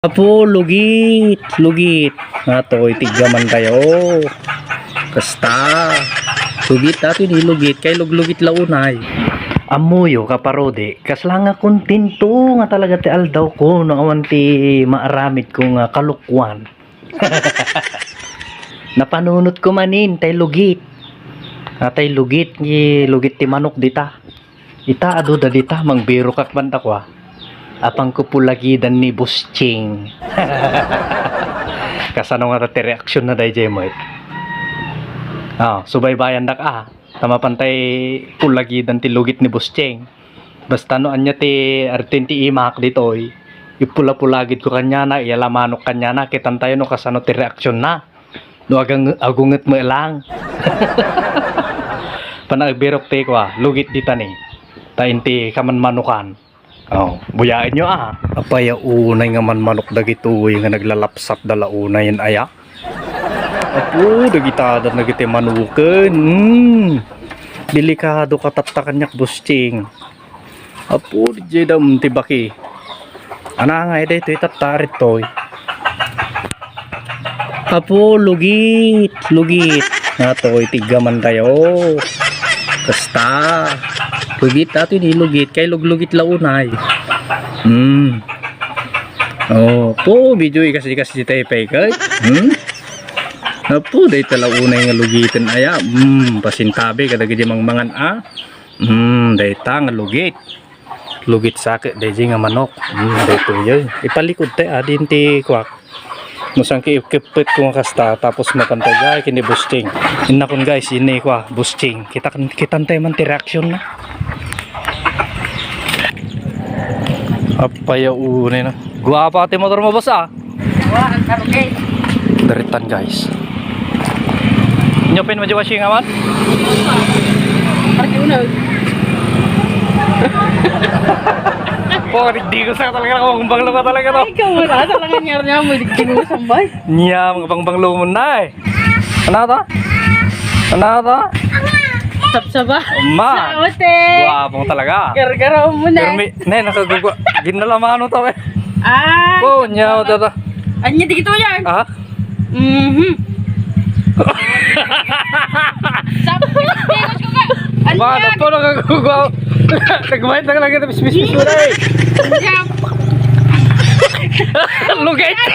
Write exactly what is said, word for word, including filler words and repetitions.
Apo, lugit, lugit. Nga toy, tiggaman tayo. Kasta. Lugit, ato ni lugit. Kay luglugit la unay. Ammoyo, kaparodi, kasla nga kontento nga talaga ti aldaw ko no awan ti maaramid ko nga kalukwan. Napanunot ko manin, tay lugit. Ah, tay lugit, ni lugit ti manok dita. Ita, adu da dita, mangbirokak banda kua. Apang ko pulagidan ni Boss Ching. Kasano nga ti reaksyon na dayjay met? Ah, subaybayandak, ah. Ta mapantay pulagidan ti lugit ni Boss Ching. Basta no ania ti artin ti imak ditoy, ipulapulagid ko kaniana, iyalamanok kaniana, kitan tayo no kasano ti reaksyon na. No agang-, agunget met lang. Panagbirok ti kua, lugit dita ni. Ta inti kamanmanokan. Oh, buyaen nyo, ah. Apay a unay nga manmanok dagitoy nga naglalapsat da la unay, aya? Apo, dagita da dagiti manuken. Hmm. Delikado ka tatta kaniak, Boss Ching. Apo, di da, mm, ti baki. Ana nga, eh, daytoy tatta, ditoy. Apo, lugit, lugit. Nga toy, tiggaman tayo. Kasta. Lugit, ato ni lugit. Kay luglugit la unay. Hmm. Oh, po, video ikas-ikas di tayo pay, kay. Hmm? Apo, dayta la unay nga lugiten, aya. Hmm, pasintabi, kadagiti mangmangan, ah. Hmm, dayta nga lugit. Lugit sake, dayjay nga manok. Hmm, daytoy, yoy. Ipalikod te, adin ti kuak. No saan ki ipkeppet ko nga kasta, tapos mapantay, ay, kini Boss Ching. Innakon, guys, ini kua, Boss Ching. Kita, kitan tayo man ti reaksyon na. Apay a unay na. Guwapa ti motor mo, boss, ah. Wa, ang karugay. Daritan, guys. Inyo pin, medyo washing naman? Pati una. Po, di, di ko sa talaga, kung banglo ka talaga to. Ay, ikaw, wala. Talaga nangyari niya, mo, di ko sambay. Niya, mga bangbanglo mo na eh. Ano to? Ano to? Sapsaba. Ma. Sa ate. Guwapong talaga. Gargaraw mo na. Pero may, ne, nakagugwa. Ginalamano to eh. Ah. Oh, nyaw, tata. Anya, di kito yan. Ah? Mhm. Sabi ko, tingnan ko nga. Ano Mano yan? Po, nakagugwa. Nagmahit lang lagi na bisbis-bis mo na eh. Lugay ka.